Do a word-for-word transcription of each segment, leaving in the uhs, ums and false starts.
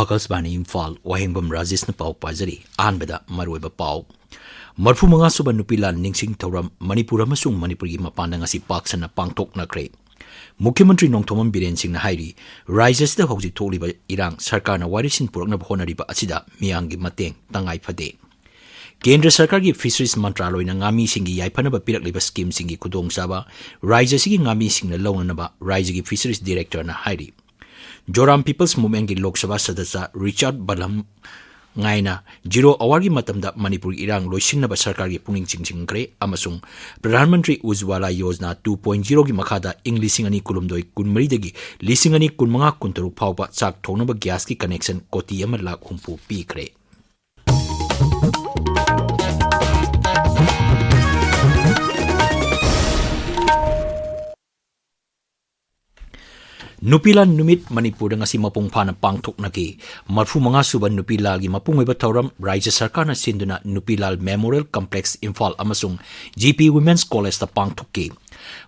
ꯑꯀꯥꯁꯕꯥꯅꯤ ꯏꯝꯐꯥꯜ, ꯋꯥꯍꯦꯡꯕꯝ ꯔꯥꯖꯦꯁꯅ ꯄꯥꯎ ꯄꯥꯖꯔꯤ꯫ ꯑꯍꯥꯟꯕꯗ ꯃꯔꯨꯑꯣꯏꯕ ꯄꯥꯎ꯫ ꯃꯔꯐꯨ ꯃꯉꯥ ꯁꯨꯕ ꯅꯨꯄꯤ ꯂꯥꯜ ꯅꯤꯡꯁꯤꯡ ꯊꯧꯔꯝ ꯃꯅꯤꯄꯨꯔ ꯑꯃꯁꯨꯡ ꯃꯅꯤꯄꯨꯔꯒꯤ ꯃꯄꯥꯟꯗ ꯉꯁꯤ ꯄꯥꯛ ꯁꯟꯅ ꯄꯥꯡꯊꯣꯛꯅꯈ꯭ꯔꯦ꯫ ꯃꯨꯈ꯭ꯌ ꯃꯟꯇ꯭ꯔꯤ ꯅꯣꯡꯊꯣꯝꯕꯝ ꯕꯤꯔꯦꯟ ꯁꯤꯡꯅ ꯍꯥꯏꯔꯤ, ꯔꯥꯖ꯭ꯌꯁꯤꯗ ꯍꯧꯖꯤꯛ ꯊꯣꯛꯂꯤꯕ ꯏꯔꯥꯡ ꯁꯔꯀꯥꯔꯅ ꯋꯥꯔꯤꯁꯤꯟ ꯄꯨꯔꯛꯅꯕ ꯍꯣꯠꯅꯔꯤꯕ ꯑꯁꯤꯗ ꯃꯤꯌꯥꯝꯒꯤ ꯃꯇꯦꯡ ꯇꯉꯥꯏ ꯐꯗꯦ꯫ ꯀꯦꯟꯗ꯭ꯔ ꯁꯔꯀꯥꯔꯒꯤ ꯐꯤꯁꯔꯤꯁ ꯃꯟꯇ꯭ꯔꯥꯂꯣꯏꯅ ꯉꯥꯃꯤꯁꯤꯡꯒꯤ ꯌꯥꯏꯐꯅꯕ ꯄꯤꯔꯛꯂꯤꯕ ꯁ꯭ꯀꯤꯝꯁꯤꯡꯒꯤ ꯈꯨꯗꯣꯡꯆꯥꯕ ꯔꯥꯖ꯭ꯌꯁꯤꯒꯤ ꯉꯥꯃꯤꯁꯤꯡꯅ ꯂꯧꯅꯅꯕ ꯔꯥꯖ꯭ꯌꯒꯤ ꯐꯤꯁꯔꯤꯁ ꯗꯤꯔꯦꯛꯇꯔꯅ ꯍꯥꯏꯔꯤ꯫ ꯖꯣꯔꯥꯝ ꯄꯤꯄꯜꯁ ꯃꯨꯚꯃꯦꯟꯠꯀꯤ ꯂꯣꯛ ꯁꯚꯥ ꯁꯗꯁ꯭ꯌ ꯔꯤꯆꯥꯔꯗ ꯕꯂꯝ ꯉꯥꯏꯅ ꯖꯤꯔꯣ ꯑꯋꯥꯔꯒꯤ ꯃꯇꯝꯗ ꯃꯅꯤꯄꯨꯔꯒꯤ ꯏꯔꯥꯡ ꯂꯣꯏꯁꯤꯟꯅꯕ ꯁꯔꯀꯥꯔꯒꯤ ꯄꯨꯛꯅꯤꯡ ꯆꯤꯡꯁꯤꯟꯈ꯭ꯔꯦ ꯑꯃꯁꯨꯡ ꯄ꯭ꯔꯙꯥꯟ ꯃꯟꯇ꯭ꯔꯤ ꯎꯖ꯭ꯋꯥꯂꯥ ꯌꯣꯖꯅꯥ ꯇꯨ ꯄꯣꯏꯟꯠ ꯖꯤꯔꯣꯒꯤ ꯃꯈꯥꯗ ꯏꯪ ꯂꯤꯁꯤꯡ ꯑꯅꯤ ꯀꯨꯟꯍꯨꯝꯗꯣꯏ ꯀꯨꯟꯃꯔꯤꯗꯒꯤ ꯂꯤꯁꯤꯡ ꯑꯅꯤ ꯀꯨꯟꯃꯉꯥ ꯀꯨꯟꯇꯔꯨꯛ ꯐꯥꯎꯕ ꯆꯥꯛ ꯊꯣꯡꯅꯕ ꯒ꯭ꯌꯥꯁꯀꯤ ꯀꯅꯦꯛꯁꯟ ꯀꯣꯇꯤ ꯑꯃ ꯂꯥꯈ ꯍꯨꯝꯐꯨ ꯄꯤꯈ꯭ꯔꯦ꯫ ꯅꯨꯄꯤ ꯂꯥꯜ ꯅꯨꯃꯤꯠ ꯃꯅꯤꯄꯨꯔꯗ ꯉꯁꯤ ꯃꯄꯨꯡ ꯐꯥꯅ ꯄꯥꯡꯊꯣꯛꯅꯈꯤ꯫ ꯃꯔꯐꯨ ꯃꯉꯥ ꯁꯨꯕ ꯅꯨꯄꯤ ꯂꯥꯜꯒꯤ ꯃꯄꯨꯡ ꯑꯣꯏꯕ ꯊꯧꯔꯝ ꯔꯥꯖ꯭ꯌ ꯁꯔꯀꯥꯔꯅ ꯁꯤꯟꯗꯨꯅ ꯅꯨꯄꯤ ꯂꯥꯜ ꯃꯦꯃꯣꯔꯤꯌꯦꯜ ꯀꯝꯄ꯭ꯂꯦꯛꯁ ꯏꯝꯐꯥꯜ ꯑꯃꯁꯨꯡ ꯖꯤ ꯄꯤ ꯋꯨꯃꯦꯟꯁ ꯀꯣꯂꯦꯖꯇ ꯄꯥꯡꯊꯣꯛꯈꯤ꯫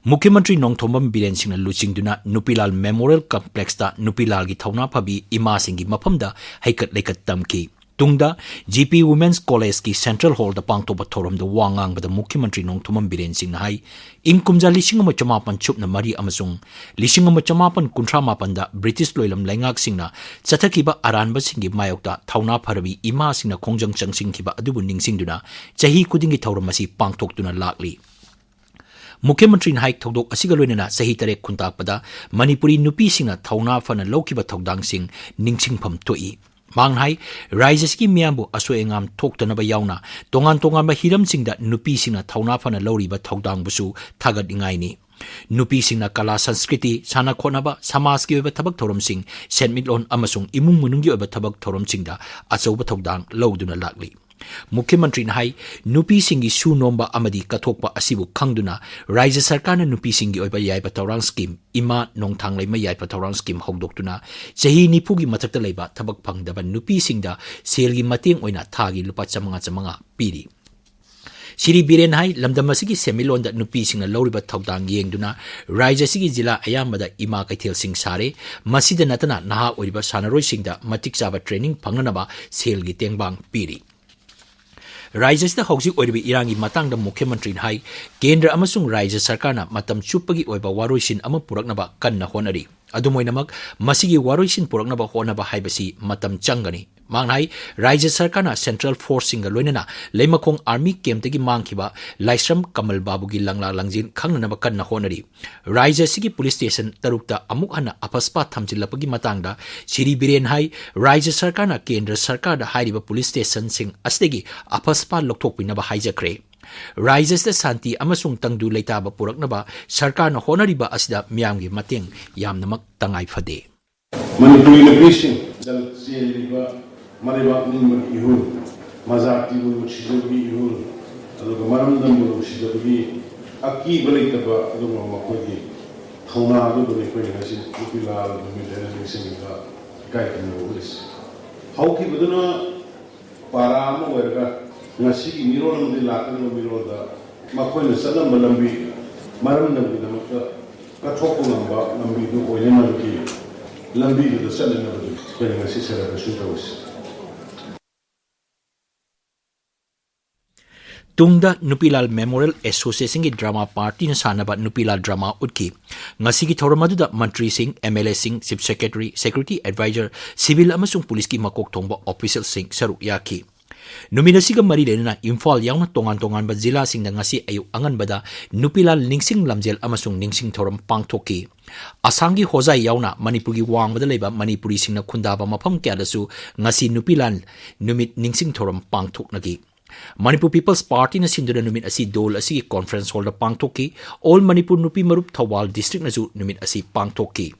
ꯃꯨꯈ꯭ꯌ ꯃꯟꯇ꯭ꯔꯤ ꯅꯣꯡꯊꯣꯝꯕꯝ ꯕꯤꯔꯦꯟ ꯁꯤꯡꯅ ꯂꯨꯆꯤꯡꯗꯨꯅ ꯅꯨꯄꯤ ꯂꯥꯜ ꯃꯦꯃꯣꯔꯤꯌꯦꯜ ꯀꯝꯄ꯭ꯂꯦꯛꯁꯇ ꯅꯨꯄꯤ ꯂꯥꯜꯒꯤ ꯊꯧꯅꯥ ꯐꯕꯤ ꯏꯃꯥꯁꯤꯡꯒꯤ ꯃꯐꯝꯗ ꯍꯩꯀꯠ ꯂꯩꯀꯠ ꯇꯝꯈꯤ꯫ ꯇꯨꯡꯗ ꯖꯤ ꯄꯤ ꯋꯨꯃꯦꯟꯁ ꯀꯣꯂꯦꯖꯀꯤ ꯁꯦꯟꯇ꯭ꯔꯦꯜ ꯍꯣꯜꯗ ꯄꯥꯡꯊꯣꯛꯄ ꯊꯧꯔꯝꯗ ꯋꯥ ꯉꯥꯡꯕꯗ ꯃꯨꯈ꯭ꯌ ꯃꯟꯇ꯭ꯔꯤ ꯅꯣꯡꯊꯣꯝꯕꯝ ꯕꯤꯔꯦꯟ ꯁꯤꯡꯅ ꯍꯥꯏ, ꯏꯪ ꯀꯨꯝꯖꯥ ꯂꯤꯁꯤꯡ ꯑꯃ ꯆꯃꯥꯄꯟ ꯁꯨꯞꯅ ꯃꯔꯤ ꯑꯃꯁꯨꯡ ꯂꯤꯁꯤꯡ ꯑꯃ ꯆꯃꯥꯄꯟ ꯀꯨꯟꯊ꯭ꯔꯥ ꯃꯥꯄꯟꯗ ꯕ꯭ꯔꯤꯇꯤꯁ ꯂꯣꯏꯂꯝ ꯂꯩꯉꯥꯛꯁꯤꯡꯅ ꯆꯠꯊꯈꯤꯕ ꯑꯔꯥꯟꯕꯁꯤꯡꯒꯤ ꯃꯥꯌꯣꯛꯇ ꯊꯧꯅꯥ ꯐꯔꯕꯤ ꯏꯃꯥꯁꯤꯡꯅ ꯈꯣꯡꯖꯪ ꯆꯪꯁꯤꯟꯈꯤꯕ ꯑꯗꯨꯕꯨ ꯅꯤꯡꯁꯤꯡꯗꯨꯅ ꯆꯍꯤ ꯈꯨꯗꯤꯡꯒꯤ ꯊꯧꯔꯝ ꯑꯁꯤ ꯄꯥꯡꯊꯣꯛꯇꯨꯅ ꯂꯥꯛꯂꯤ꯫ ꯃꯨꯈ꯭ꯌ ꯃꯟꯇ꯭ꯔꯤꯅ ꯍꯥꯏ, ꯊꯧꯗꯣꯛ ꯑꯁꯤꯒ ꯂꯣꯏꯅꯅ ꯆꯍꯤ ꯇꯔꯦꯠ ꯈꯨꯟꯇꯥꯛꯄꯗ ꯃꯅꯤꯄꯨꯔꯤ ꯅꯨꯄꯤꯁꯤꯡꯅ ꯊꯧꯅꯥ ꯐꯅ ꯂꯧꯈꯤꯕ ꯊꯧꯗꯥꯡꯁꯤꯡ ꯅꯤꯡꯁꯤꯡꯐꯝ ꯊꯣꯛꯏ꯫ ꯃꯍꯥꯛꯅ ꯍꯥꯏ, ꯔꯥꯖ꯭ꯌ ꯑꯁꯤꯒꯤ ꯃꯤꯌꯥꯝꯕꯨ ꯑꯁꯣꯏ ꯑꯉꯥꯝ ꯊꯣꯛꯇꯅꯕ ꯌꯥꯎꯅ ꯇꯣꯉꯥꯟ ꯇꯣꯉꯥꯟꯕ ꯍꯤꯔꯝꯁꯤꯡꯗ ꯅꯨꯄꯤꯁꯤꯡꯅ ꯊꯧꯅꯥ ꯐꯅ ꯂꯧꯔꯤꯕ ꯊꯧꯗꯥꯡꯕꯨꯁꯨ ꯊꯥꯒꯠꯅꯤꯡꯉꯥꯏꯅꯤ꯫ ꯅꯨꯄꯤꯁꯤꯡꯅ ꯀꯂꯥ, ꯁꯪꯁꯀ꯭ꯔꯤꯇꯤ, ꯁꯥꯟꯅ ꯈꯣꯠꯅꯕ, ꯁꯃꯥꯖꯀꯤ ꯑꯣꯏꯕ ꯊꯕꯛ ꯊꯧꯔꯝꯁꯤꯡ, ꯁꯦꯟꯃꯤꯠꯂꯣꯟ ꯑꯃꯁꯨꯡ ꯏꯃꯨꯡ ꯃꯅꯨꯡꯒꯤ ꯑꯣꯏꯕ ꯊꯕꯛ ꯊꯧꯔꯝꯁꯤꯡꯗ ꯑꯆꯧꯕ ꯊꯧꯗꯥꯡ ꯂꯧꯗꯨꯅ ꯂꯥꯛꯂꯤ꯫ ꯃꯨꯈ꯭ꯌ ꯃꯟꯇ꯭ꯔꯤꯅ ꯍꯥꯏ, ꯅꯨꯄꯤꯁꯤꯡꯒꯤ ꯁꯨ ꯅꯣꯝꯕ ꯑꯃꯗꯤ ꯀꯠꯊꯣꯛꯄ ꯑꯁꯤꯕꯨ ꯈꯪꯗꯨꯅ ꯔꯥꯖ꯭ꯌ ꯁꯔꯀꯥꯔꯅ ꯅꯨꯄꯤꯁꯤꯡꯒꯤ ꯑꯣꯏꯕ ꯌꯥꯏꯐ ꯊꯧꯔꯥꯡ ꯁ꯭ꯀꯤꯝ, ꯏꯃꯥ ꯅꯣꯡꯊꯥꯡꯂꯩꯃ ꯌꯥꯏꯐ ꯊꯧꯔꯥꯡ ꯁ꯭ꯀꯤꯝ ꯍꯧꯗꯣꯛꯇꯨꯅ ꯆꯍꯤ ꯅꯤꯐꯨꯒꯤ ꯃꯊꯛꯇ ꯂꯩꯕ ꯊꯕꯛ ꯐꯪꯗꯕ ꯅꯨꯄꯤꯁꯤꯡꯗ ꯁꯦꯜꯒꯤ ꯃꯇꯦꯡ ꯑꯣꯏꯅ ꯊꯥꯒꯤ ꯂꯨꯄꯥ ꯆꯥꯃꯉꯥ ꯆꯥꯃꯉꯥ ꯄꯤꯔꯤ꯫ ꯁ꯭ꯔꯤ ꯕꯤꯔꯦꯟ ꯍꯥꯏ, ꯂꯝꯗꯝ ꯑꯁꯤꯒꯤ ꯁꯦꯟꯃꯤꯠꯂꯣꯟꯗ ꯅꯨꯄꯤꯁꯤꯡꯅ ꯂꯧꯔꯤꯕ ꯊꯧꯗꯥꯡ ꯌꯦꯡꯗꯨꯅ ꯔꯥꯖ꯭ꯌ ꯑꯁꯤꯒꯤ ꯖꯤꯂꯥ ꯑꯌꯥꯝꯕꯗ ꯏꯃꯥ ꯀꯩꯊꯦꯜꯁꯤꯡ ꯁꯥꯔꯦ꯫ ꯃꯁꯤꯗ ꯅꯠꯇꯅ ꯅꯍꯥ ꯑꯣꯏꯔꯤꯕ ꯁꯥꯟꯅꯔꯣꯏꯁꯤꯡꯗ ꯃꯇꯤꯛ ꯆꯥꯕ training ꯐꯪꯅꯅꯕ ꯁꯦꯜꯒꯤ ꯇꯦꯡꯕꯥꯡ ꯄꯤꯔꯤ꯫ ꯔꯥꯖ꯭ꯌ ꯑꯁꯤꯗ ꯍꯧꯖꯤꯛ ꯑꯣꯏꯔꯤꯕ ꯏꯔꯥꯡꯒꯤ ꯃꯇꯥꯡꯗ ꯃꯨꯈ꯭ꯌ ꯃꯟꯇ꯭ꯔꯤꯅ ꯍꯥꯏ, ꯀꯦꯟꯗ꯭ꯔ ꯑꯃꯁꯨꯡ ꯔꯥꯖ꯭ꯌ ꯁꯔꯀꯥꯔꯅ ꯃꯇꯝ ꯆꯨꯞꯄꯒꯤ ꯑꯣꯏꯕ ꯋꯥꯔꯣꯏꯁꯤꯟ ꯑꯃ ꯄꯨꯔꯛꯅꯕ ꯀꯟꯅ ꯍꯣꯠꯅꯔꯤ꯫ ꯑꯗꯨꯝ ꯑꯣꯏꯅꯃꯛ, ꯃꯁꯤꯒꯤ ꯋꯥꯔꯣꯏꯁꯤꯟ ꯄꯨꯔꯛꯅꯕ ꯍꯣꯠꯅꯕ ꯍꯥꯏꯕꯁꯤ ꯃꯇꯝ ꯆꯪꯒꯅꯤ꯫ ꯃꯍꯥꯛꯅ ꯍꯥꯏ, ꯔꯥꯖ꯭ꯌ ꯁꯔꯀꯥꯔꯅ central forceꯁꯤꯡꯒ ꯂꯣꯏꯅꯅ ꯂꯩꯃꯈꯣꯡ army campꯇꯒꯤ ꯃꯥꯡꯈꯤꯕ ꯂꯥꯏꯁ꯭ꯔꯝ ꯀꯃꯜ ꯕꯥꯕꯨꯒꯤ ꯂꯪꯂꯥ ꯂꯪꯖꯤꯟ ꯈꯪꯅꯅꯕ ꯀꯟꯅ ꯍꯣꯠꯅꯔꯤ꯫ ꯔꯥꯖ꯭ꯌ ꯑꯁꯤꯒꯤ police station ꯇꯔꯨꯛꯇ ꯑꯃꯨꯛ ꯍꯟꯅ ꯑꯐꯁꯄꯥ ꯊꯝꯖꯤꯜꯂꯛꯄꯒꯤ ꯃꯇꯥꯡꯗ ꯁ꯭ꯔꯤ ꯕꯤꯔꯦꯟ ꯍꯥꯏ, ꯔꯥꯖ꯭ꯌ ꯁꯔꯀꯥꯔꯅ ꯀꯦꯟꯗ꯭ꯔ ꯁꯔꯀꯥꯔꯗ ꯍꯥꯏꯔꯤꯕ police stationꯁꯤꯡ ꯑꯁꯤꯗꯒꯤ ꯑꯐꯁꯄꯥ ꯂꯧꯊꯣꯛꯄꯤꯅꯕ ꯍꯥꯏꯖꯈ꯭ꯔꯦ꯫ ꯔꯥꯖ꯭ꯌ ꯑꯁꯤꯗ ꯁꯥꯟꯇꯤ ꯑꯃꯁꯨꯡ ꯇꯪꯗꯨ ꯂꯩꯇꯥꯕ ꯄꯨꯔꯛꯅꯕ ꯁꯔꯀꯥꯔꯅ ꯍꯣꯠꯅꯔꯤꯕ ꯑꯁꯤꯗ ꯃꯤꯌꯥꯝꯒꯤ ꯃꯇꯦꯡ ꯌꯥꯝꯅꯃꯛ ꯇꯉꯥꯏ ꯐꯗꯦ꯫ ꯃꯅꯤꯄꯨꯔꯤ ꯅꯨꯄꯤꯁꯤꯡ ꯖꯜ ꯆꯦꯜꯂꯤꯕ ꯃꯔꯩꯕꯥꯛ ꯅꯤꯡꯕꯒꯤ ꯏꯍꯨꯜ, ꯃꯖꯥꯇꯤꯕꯨ ꯅꯨꯡꯁꯤꯖꯕꯒꯤ ꯏꯍꯨꯜ, ꯑꯗꯨꯒ ꯃꯔꯝꯗꯝꯕꯨ ꯅꯨꯡꯁꯤꯖꯕꯒꯤ ꯑꯀꯤꯕ ꯂꯩꯇꯕ ꯑꯗꯨꯒꯨꯝꯕ ꯃꯈꯣꯏꯒꯤ ꯊꯧꯅꯥ ꯑꯗꯨꯕꯨꯅꯤ ꯑꯩꯈꯣꯏꯅ ꯉꯁꯤ ꯅꯨꯄꯤ ꯂꯥꯜ ꯅꯨꯃꯤꯠ ꯍꯥꯏꯅ ꯅꯤꯡꯁꯤꯡꯂꯤꯕ ꯏꯀꯥꯏ ꯈꯨꯝꯅꯕ ꯎꯠꯂꯤꯁꯤ꯫ ꯍꯧꯈꯤꯕꯗꯨꯅ ꯄꯥꯔꯥ ꯑꯃ ꯑꯣꯏꯔꯒ ꯉꯁꯤꯒꯤ ꯃꯤꯔꯣꯜ ꯑꯃꯗꯤ ꯂꯥꯛꯀꯗꯕ ꯃꯤꯔꯣꯜꯗ ꯃꯈꯣꯏꯅ ꯆꯠꯂꯝꯕ ꯂꯝꯕꯤ ꯃꯔꯝꯗꯝꯒꯤꯗꯃꯛꯇ ꯀꯠꯊꯣꯛꯄ ꯉꯝꯕ ꯂꯝꯕꯤꯗꯨ ꯑꯣꯏꯅꯅꯕꯒꯤ ꯂꯝꯕꯤꯗꯨꯗ ꯆꯠꯅꯅꯕꯒꯤ ꯑꯩꯈꯣꯏꯅ ꯉꯁꯤ celebration ꯇꯧꯔꯤꯁꯤ꯫ ꯇꯨꯡꯗ ꯅꯨꯄꯤꯂꯥꯜ Memorial Associationꯒꯤ drama partyꯅ ꯁꯥꯟꯅꯕ ꯅꯨꯄꯤꯂꯥꯜ drama ꯎꯠꯈꯤ꯫ ꯉꯁꯤꯒꯤ ꯊꯧꯔꯝ ꯑꯗꯨꯗ ꯃꯟꯇ꯭ꯔꯤꯁꯤꯡ, MLAꯁꯤꯡ, Chief Secretary, Security Advisor, civil ꯑꯃꯁꯨꯡ policeꯀꯤ ꯃꯀꯣꯛ ꯊꯣꯡꯕ officialꯁꯤꯡ ꯁꯔꯨꯛ ꯌꯥꯈꯤ꯫ ꯅꯨꯃꯤꯠ ꯑꯁꯤꯒ ꯃꯔꯤ ꯂꯩꯅꯅ ꯏꯝꯐꯥꯜ ꯌꯥꯎꯅ ꯇꯣꯉꯥꯟ ꯇꯣꯉꯥꯟꯕ ꯖꯤꯂꯥꯁꯤꯡꯗ ꯉꯁꯤ ꯑꯌꯨꯛ ꯑꯉꯟꯕꯗ ꯅꯨꯄꯤꯂꯥꯜ ꯅꯤꯡꯁꯤꯡ ꯂꯝꯖꯦꯜ ꯑꯃꯁꯨꯡ ꯅꯤꯡꯁꯤꯡ ꯊꯧꯔꯝ ꯄꯥꯡꯊꯣꯛꯈꯤ꯫ ꯑꯁꯥꯝꯒꯤ ꯍꯣꯖꯥꯏ ꯌꯥꯎꯅ ꯃꯅꯤꯄꯨꯔꯒꯤ ꯋꯥꯡꯃꯗ ꯂꯩꯕ ꯃꯅꯤꯄꯨꯔꯤꯁꯤꯡꯅ ꯈꯨꯟꯗꯥꯕ ꯃꯐꯝ ꯀꯌꯥꯗꯁꯨ ꯉꯁꯤ ꯅꯨꯄꯤꯂꯥꯜ ꯅꯨꯃꯤꯠ ꯅꯤꯡꯁꯤꯡ ꯊꯧꯔꯝ ꯄꯥꯡꯊꯣꯛꯅꯈꯤ꯫ Manipur People's Partyꯅ ꯁꯤꯟꯗꯨꯅ ꯅꯨꯃꯤꯠ ꯑꯁꯤ ꯗꯣꯜ ꯑꯁꯤꯒꯤ conference hallꯗ ꯄꯥꯡꯊꯣꯛꯈꯤ꯫ All Manipur ꯅꯨꯄꯤ ꯃꯔꯨꯞ ꯊꯧꯕꯥꯜ districtꯅꯁꯨ ꯅꯨꯃꯤꯠ ꯑꯁꯤ ꯄꯥꯡꯊꯣꯛꯈꯤ꯫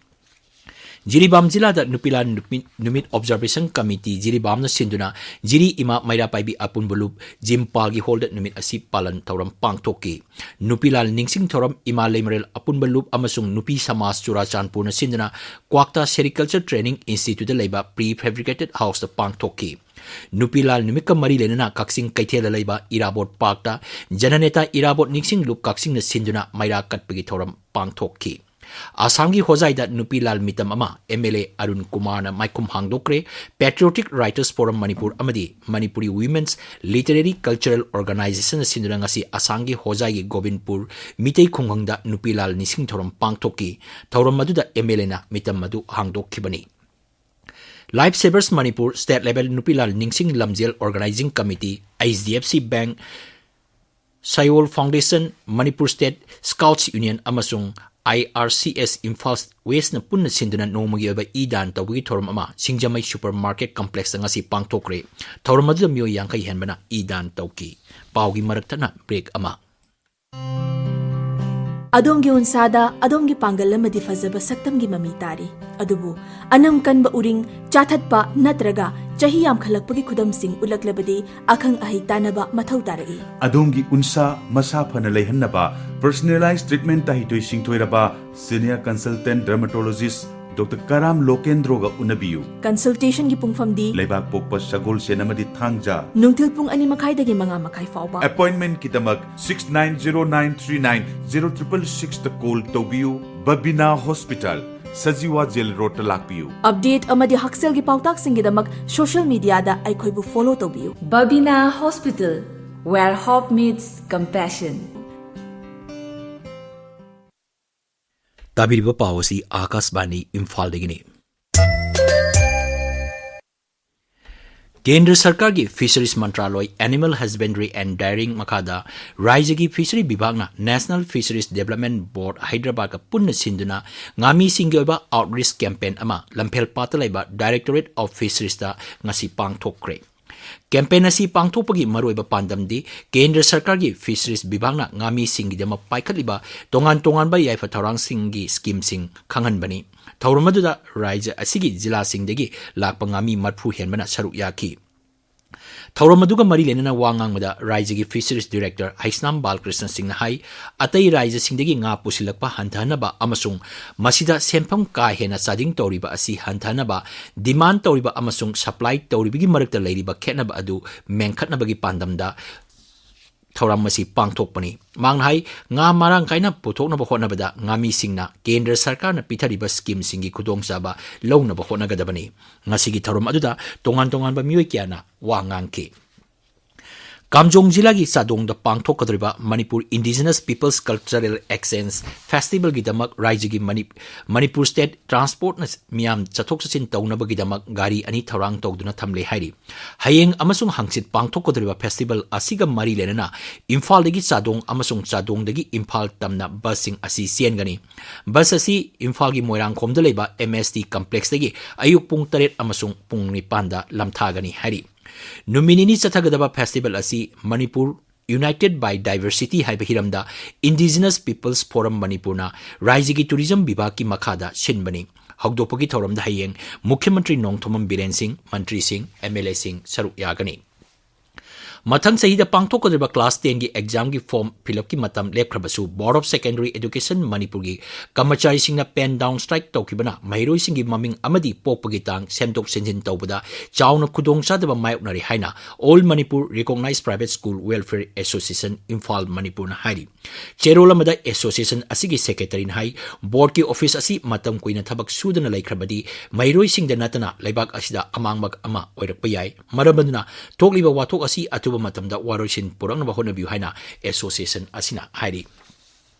ꯖꯤꯔꯤꯕꯥꯝ ꯖꯤꯂꯥꯗ ꯅꯨꯄꯤꯂꯥꯜ ꯅꯨꯃꯤꯠ, ꯅꯨꯃꯤꯠ Observation Committee ꯖꯤꯔꯤꯕꯥꯝꯅ ꯁꯤꯟꯗꯨꯅ ꯖꯤꯔꯤ ꯏꯃꯥ ꯃꯩꯔꯥ ꯄꯥꯏꯕꯤ ꯑꯄꯨꯟꯕ ꯂꯨꯞ ꯖꯤꯝꯄꯥꯜꯒꯤ ꯍꯣꯜꯗ ꯅꯨꯃꯤꯠ ꯑꯁꯤ ꯄꯥꯂꯟ ꯊꯧꯔꯝ ꯄꯥꯡꯊꯣꯛꯈꯤ꯫ ꯅꯨꯄꯤꯂꯥꯜ ꯅꯤꯡꯁꯤꯡ ꯊꯧꯔꯝ ꯏꯃꯥ ꯂꯩꯃꯔꯦꯜ ꯑꯄꯨꯟꯕ ꯂꯨꯞ ꯑꯃꯁꯨꯡ ꯅꯨꯄꯤ ꯁꯃꯥꯖ ꯆꯨꯔꯥꯆꯥꯟꯄꯨꯔꯅ ꯁꯤꯟꯗꯨꯅ ꯀ꯭ꯋꯥꯛꯇꯥ Sericulture Training Instituteꯇ ꯂꯩꯕ Prefabricated Houseꯇ ꯄꯥꯡꯊꯣꯛꯈꯤ꯫ ꯅꯨꯄꯤ ꯂꯥꯜ ꯅꯨꯃꯤꯠꯀ ꯃꯔꯤ ꯂꯩꯅꯅ ꯀꯛꯆꯤꯡ ꯀꯩꯊꯦꯜꯗ ꯂꯩꯕ ꯏꯔꯥꯕꯣꯠ ꯄꯥꯔꯛꯇ ꯖꯅꯅꯦꯇꯥ ꯏꯔꯥꯕꯣꯠ ꯅꯤꯡꯁꯤꯡꯂꯨꯞ ꯀꯛꯆꯤꯡꯅ ꯁꯤꯟꯗꯨꯅ ꯃꯩꯔꯥ ꯀꯠꯄꯒꯤ ꯊꯧꯔꯝ ꯄꯥꯡꯊꯣꯛꯈꯤ꯫ ꯑꯁꯥꯝꯒꯤ ꯍꯣꯖꯥꯏꯗ ꯅꯨꯄꯤ ꯂꯥꯜ ꯃꯤꯇꯝ ꯑꯃ ꯑꯦꯝ ꯑꯦꯜ ꯑꯦ ꯑꯔꯨꯟ ꯀꯨꯃꯥꯔꯅ ꯃꯥꯏꯈꯨꯝ ꯍꯥꯡꯗꯣꯛꯈ꯭ꯔꯦ꯫ Patriotic Writers Forum ꯃꯅꯤꯄꯨꯔ ꯑꯃꯗꯤ ꯃꯅꯤꯄꯨꯔꯤ Women's Literary Cultural Organizationꯅ ꯁꯤꯟꯗꯨꯅ ꯉꯁꯤ ꯑꯁꯥꯝꯒꯤ ꯍꯣꯖꯥꯏꯒꯤ ꯒꯣꯕꯤꯟꯄꯨꯔ ꯃꯤꯇꯩ ꯈꯨꯡꯒꯪꯗ ꯅꯨꯄꯤ ꯂꯥꯜ ꯅꯤꯡꯁꯤꯡ ꯊꯧꯔꯝ ꯄꯥꯡꯊꯣꯛꯈꯤ꯫ ꯊꯧꯔꯝ ꯑꯗꯨꯗ ꯑꯦꯝ ꯑꯦꯜ ꯑꯦꯅ ꯃꯤꯇꯝ ꯑꯗꯨ ꯍꯥꯡꯗꯣꯛꯈꯤꯕꯅꯤ꯫ Life Savers Manipur State Level ꯅꯨꯄꯤ ꯂꯥꯜ ꯅꯤꯡꯁꯤꯡ ꯂꯝꯖꯦꯜ Organizing Committee, H D F C bank, Saiol foundation, Manipur state scouts union ꯑꯃꯁꯨꯡ I R C S Imphal ꯋꯦꯁꯅ ꯄꯨꯟꯅ ꯁꯤꯟꯗꯨꯅ ꯅꯣꯡꯃꯒꯤ ꯑꯣꯏꯕ ꯏ ꯗꯥꯟ ꯇꯧꯕꯒꯤ ꯊꯧꯔꯝ ꯑꯃ ꯁꯤꯡꯖꯃꯩ ꯁꯨꯄꯔ ꯃꯥꯔꯀꯦꯠ ꯀꯝꯄ꯭ꯂꯦꯛꯁꯇ ꯉꯁꯤ ꯄꯥꯡꯊꯣꯛꯈ꯭ꯔꯦ꯫ ꯊꯧꯔꯝ ꯑꯗꯨꯗ ꯃꯤꯑꯣꯏ ꯌꯥꯡꯈꯩ ꯍꯦꯟꯕꯅ ꯏ ꯗꯥꯟ ꯇꯧꯈꯤ꯫ ꯄꯥꯎꯒꯤ ꯃꯔꯛ ꯊꯠꯅ ꯕ꯭ꯔꯦꯛ ꯑꯃ꯫ ꯑꯗꯣꯝꯒꯤ ꯎꯟꯁꯥꯗ ꯑꯗꯣꯝꯒꯤ ꯄꯥꯡꯒꯜ ꯑꯃꯗꯤ ꯐꯖꯕ ꯁꯛꯇꯝꯒꯤ ꯃꯃꯤ ꯇꯥꯔꯤ꯫ ꯑꯗꯨꯕꯨ ꯑꯅꯝ ꯀꯟꯕ ꯎꯔꯤꯡ, ꯆꯥꯊꯠꯄ ꯅꯠꯇ꯭ꯔꯒ ꯆꯍꯤ ꯌꯥꯝꯈꯠꯂꯛꯄꯒꯤ ꯈꯨꯗꯝꯁꯤꯡ ꯎꯠꯂꯛꯂꯕꯗꯤ ꯑꯈꯪ ꯑꯍꯩ ꯇꯥꯟꯅꯕ ꯃꯊꯧ ꯇꯥꯔꯛꯏ꯫ ꯑꯗꯣꯝꯒꯤ ꯎꯟꯁꯥ ꯃꯁꯥ ꯐꯅ ꯂꯩꯍꯟꯅꯕ personalized treatment ꯇ ꯍꯩꯊꯣꯏ ꯁꯤꯡꯊꯣꯏꯔꯕ senior consultant dermatologist ꯗꯣꯛꯇꯔ ꯀꯔꯥꯝ ꯂꯣꯀꯦꯟꯗ꯭ꯔꯣꯒ ꯎꯅꯕꯤꯌꯨ꯫ Consultation ꯒꯤ ꯄꯨꯡꯐꯝꯗꯤ ꯂꯩꯕꯥꯛ ꯄꯣꯛꯄ ꯁꯒꯣꯜꯁꯦꯟ ꯑꯃꯗꯤ ꯊꯥꯡꯖ꯫ ꯅꯨꯡꯊꯤꯜ ꯄꯨꯡ ꯑꯅꯤ ꯃꯈꯥꯏꯗꯒꯤ ꯃꯉꯥ ꯃꯈꯥꯏ ꯐꯥꯎꯕ꯫ Appointment ꯀꯤꯗꯃꯛ six nine zero nine three nine zero triple six ꯇ call ꯇꯧꯕꯤꯌꯨ꯫ ꯕꯕꯤꯅꯥ ꯍꯣꯁꯄꯤꯇꯥꯜ, ꯁꯖꯤꯋꯥ ꯖꯦꯜ ꯔꯣꯗꯇ ꯂꯥꯛꯄꯤꯌꯨ꯫ Update ꯑꯃꯗꯤ ꯍꯛꯁꯦꯜꯒꯤ ꯄꯥꯎꯇꯥꯛꯁꯤꯡꯒꯤꯗꯃꯛ social media ꯗ ꯑꯩꯈꯣꯏꯕꯨ follow ꯇꯧꯕꯤꯌꯨ꯫ Babina Hospital, where hope meets compassion. ꯇꯥꯕꯤꯔꯤꯕ ꯄꯥꯎ ꯑꯁꯤ ꯑꯥꯀꯥꯁꯕꯥꯅꯤ ꯏꯝꯐꯥꯜꯗꯒꯤꯅꯤ꯫ ꯀꯦꯟꯗ꯭ꯔ ꯁꯔꯀꯥꯔꯒꯤ Fisheries ꯃꯟꯇ꯭ꯔꯥꯂꯣꯏ, Animal Husbandry and Dairying ꯃꯈꯥꯗ ꯔꯥꯏꯖ꯭ꯌꯒꯤ ꯐꯤꯁꯔꯤ ꯕꯤꯚꯥꯒꯅ National Fisheries Development Board ꯍꯥꯏꯗ꯭ꯔꯕꯥꯗꯀ ꯄꯨꯟꯅ ꯁꯤꯟꯗꯨꯅ ꯉꯥꯃꯤꯁꯤꯡꯒꯤ ꯑꯣꯏꯕ outreach campaign ꯑꯃ ꯂꯝꯐꯦꯜꯄꯥꯠꯇ ꯂꯩꯕ Directorate of Fisheries ꯇ ꯉꯁꯤ ꯄꯥꯡꯊꯣꯛꯈ꯭ꯔꯦ꯫ Campaign ꯑꯁꯤ ꯄꯥꯡꯊꯣꯛꯄꯒꯤ ꯃꯔꯨꯑꯣꯏꯕ ꯄꯥꯟꯗꯝꯗꯤ ꯀꯦꯟꯗ꯭ꯔ ꯁꯔꯀꯥꯔꯒꯤ Fisheries ꯕꯤꯚꯥꯒꯅ ꯉꯥꯃꯤꯁꯤꯡꯒꯤꯗꯃꯛ ꯄꯥꯏꯈꯠꯂꯤꯕ ꯇꯣꯉꯥꯟ ꯇꯣꯉꯥꯟꯕ ꯌꯥꯏꯐ ꯊꯧꯔꯥꯡꯁꯤꯡꯒꯤ scheme ꯁꯤꯡ ꯈꯪꯍꯟꯕꯅꯤ꯫ ꯊꯧꯔꯝ ꯑꯗꯨꯗ ꯔꯥꯏꯖ꯭ꯌ ꯑꯁꯤꯒꯤ ꯖꯤꯂꯥꯁꯤꯡꯗꯒꯤ ꯂꯥꯛꯄ ꯉꯥꯃꯤ ꯃꯔꯐꯨ ꯍꯦꯟꯕꯅ ꯁꯔꯨꯛ ꯌꯥꯈꯤ꯫ ꯊꯧꯔꯝ ꯑꯗꯨꯒ ꯃꯔꯤ ꯂꯩꯅꯅ ꯋꯥ ꯉꯥꯡꯕꯗ ꯔꯥꯏꯖ꯭ꯌꯒꯤ Fisheries Director ꯍꯩꯁꯅꯥꯝ ꯕꯥꯂꯀ꯭ꯔꯤꯁꯅ ꯁꯤꯡꯅ ꯍꯥꯏ, ꯑꯇꯩ ꯔꯥꯏꯖ꯭ꯌꯁꯤꯡꯗꯒꯤ ꯉꯥ ꯄꯨꯁꯤꯜꯂꯛꯄ ꯍꯟꯊꯍꯟꯅꯕ ꯑꯃꯁꯨꯡ ꯃꯁꯤꯗ ꯁꯦꯟꯐꯝ ꯀꯥ ꯍꯦꯟꯅ ꯆꯥꯗꯤꯡ ꯇꯧꯔꯤꯕ ꯑꯁꯤ ꯍꯟꯊꯍꯟꯅꯕ, demand ꯇꯧꯔꯤꯕ ꯑꯃꯁꯨꯡ supply ꯇꯧꯔꯤꯕꯒꯤ ꯃꯔꯛꯇ ꯂꯩꯔꯤꯕ ꯈꯦꯠꯅꯕ ꯑꯗꯨ ꯃꯦꯟꯈꯠꯅꯕꯒꯤ ꯄꯥꯟꯗꯝꯗ ꯊꯧꯔꯝ ꯑꯁꯤ ꯄꯥꯡꯊꯣꯛꯄꯅꯤ꯫ ꯃꯍꯥꯛꯅ ꯍꯥꯏ, ꯉꯥ ꯃꯔꯥꯡ ꯀꯥꯏꯅ ꯄꯨꯊꯣꯛꯅꯕ ꯍꯣꯠꯅꯕꯗ ꯉꯥꯃꯤꯁꯤꯡꯅ ꯀꯦꯟꯗ꯭ꯔ ꯁꯔꯀꯥꯔꯅ ꯄꯤꯊꯔꯤꯕ scheme ꯁꯤꯡꯒꯤ ꯈꯨꯗꯣꯡꯆꯥꯕ ꯂꯧꯅꯕ ꯍꯣꯠꯅꯒꯗꯕꯅꯤ꯫ ꯉꯁꯤꯒꯤ ꯊꯧꯔꯝ ꯑꯗꯨꯗ ꯇꯣꯉꯥꯟ ꯇꯣꯉꯥꯟꯕ ꯃꯤꯑꯣꯏ ꯀꯌꯥꯅ ꯋꯥ ꯉꯥꯡꯈꯤ꯫ ꯀꯥꯝꯖꯣꯡ ꯖꯤꯂꯥꯒꯤ ꯆꯥꯗꯣꯡꯗ ꯄꯥꯡꯊꯣꯛꯀꯗꯧꯔꯤꯕ Manipur Indigenous Peoples Cultural Exchange Festival ꯒꯤꯗꯃꯛ ꯔꯥꯏꯖ꯭ꯌꯒꯤ ꯃꯅꯤ-, Manipur State Transport ꯅ ꯃꯤꯌꯥꯝ ꯆꯠꯊꯣꯛ ꯆꯠꯁꯤꯟ ꯇꯧꯅꯕꯒꯤꯗꯃꯛ ꯒꯥꯔꯤ ꯑꯅꯤ ꯊꯧꯔꯥꯡ ꯇꯧꯗꯨꯅ ꯊꯝꯂꯦ ꯍꯥꯏꯔꯤ꯫ ꯍꯌꯦꯡ ꯑꯃꯁꯨꯡ ꯍꯪꯆꯤꯠ ꯄꯥꯡꯊꯣꯛꯀꯗꯧꯔꯤꯕ festival ꯑꯁꯤꯒ ꯃꯔꯤ ꯂꯩꯅꯅ ꯏꯝꯐꯥꯜꯗꯒꯤ ꯆꯥꯗꯣꯡ ꯑꯃꯁꯨꯡ ꯆꯥꯗꯣꯡꯗꯒꯤ ꯏꯝꯐꯥꯜ ꯇꯝꯅ bus ꯁꯤꯡ ꯑꯁꯤ ꯆꯦꯟꯒꯅꯤ꯫ Bus ꯑꯁꯤ ꯏꯝꯐꯥꯜꯒꯤ ꯃꯣꯏꯔꯥꯡꯈꯣꯝꯗ ꯂꯩꯕ M S T complex ꯇꯒꯤ ꯑꯌꯨꯛ ꯄꯨꯡ ꯇꯔꯦꯠ ꯑꯃꯁꯨꯡ ꯄꯨꯡ ꯅꯤꯄꯥꯟꯗ ꯂꯝꯊꯥꯒꯅꯤ ꯍꯥꯏꯔꯤ꯫ ꯅꯨꯃꯤꯠ ꯅꯤꯅꯤ ꯆꯠꯊꯒꯗꯕ festival ꯑꯁꯤ Manipur United by Diversity ꯍꯥꯏꯕ ꯍꯤꯔꯝꯗ Indigenous Peoples Forum ꯃꯅꯤꯄꯨꯔꯅ ꯔꯥꯏꯖ꯭ꯌꯒꯤ tourism ꯕꯤꯚꯥꯒꯀꯤ ꯃꯈꯥꯗ ꯁꯤꯟꯕꯅꯤ꯫ ꯍꯧꯗꯣꯛꯄꯒꯤ ꯊꯧꯔꯝꯗ ꯍꯌꯦꯡ ꯃꯨꯈ꯭ꯌ ꯃꯟꯇ꯭ꯔꯤ ꯅꯣꯡꯊꯣꯝꯕꯝ ꯕꯤꯔꯦꯟ ꯁꯤꯡ, ꯃꯟꯇ꯭ꯔꯤꯁꯤꯡ, M L A ꯁꯤꯡ ꯁꯔꯨꯛ ꯌꯥꯒꯅꯤ꯫ ꯃꯊꯪ ꯆꯍꯤꯗ ꯄꯥꯡꯊꯣꯛꯀꯗꯧꯔꯤꯕ class ten ꯒꯤ exam ꯒꯤ form fill up ꯀꯤ ꯃꯇꯝ ꯂꯦꯞꯈ꯭ꯔꯕꯁꯨ Board of Secondary Education ꯃꯅꯤꯄꯨꯔꯒꯤ ꯀꯔꯃꯆꯥꯔꯤꯁꯤꯡꯅ pen down strike ꯇꯧꯈꯤꯕꯅ ꯃꯍꯩꯔꯣꯏꯁꯤꯡꯒꯤ ꯃꯃꯤꯡ ꯑꯃꯗꯤ ꯄꯣꯛꯄꯒꯤ ꯇꯥꯡ ꯁꯦꯝꯗꯣꯛ ꯁꯦꯝꯖꯤꯟ ꯇꯧꯕꯗ ꯆꯥꯎꯅ ꯈꯨꯗꯣꯡꯆꯥꯗꯕ ꯃꯥꯌꯣꯛꯅꯔꯤ ꯍꯥꯏꯅ All Manipur Recognized Private School Welfare Association Imphal ꯃꯅꯤꯄꯨꯔꯅ ꯍꯥꯏꯔꯤ꯫ ꯆꯦꯔꯣꯜ ꯑꯃꯗ association ꯑꯁꯤꯒꯤ secretary ꯅ ꯍꯥꯏ, board ꯀꯤ office ꯑꯁꯤ ꯃꯇꯝ ꯀꯨꯏꯅ ꯊꯕꯛ ꯁꯨꯗꯅ ꯂꯩꯈ꯭ꯔꯕꯗꯤ ꯃꯍꯩꯔꯣꯏꯁꯤꯡꯗ ꯅꯠꯇꯅ ꯂꯩꯕꯥꯛ ꯑꯁꯤꯗ ꯑꯃꯥꯡꯕ ꯑꯃ ꯑꯣꯏꯔꯛꯄ ꯌꯥꯏ꯫ ꯃꯔꯝ ꯑꯗꯨꯅ ꯊꯣꯛꯂꯤꯕ ꯋꯥꯊꯣꯛ ꯑꯁꯤ ꯑꯊꯨꯕ ꯃꯇꯝꯗ ꯋꯥꯔꯣꯏꯁꯤꯟ ꯄꯨꯔꯛꯅꯕ ꯍꯣꯠꯅꯕꯤꯌꯨ ꯍꯥꯏꯅ association ꯑꯁꯤꯅ ꯍꯥꯏꯔꯤ꯫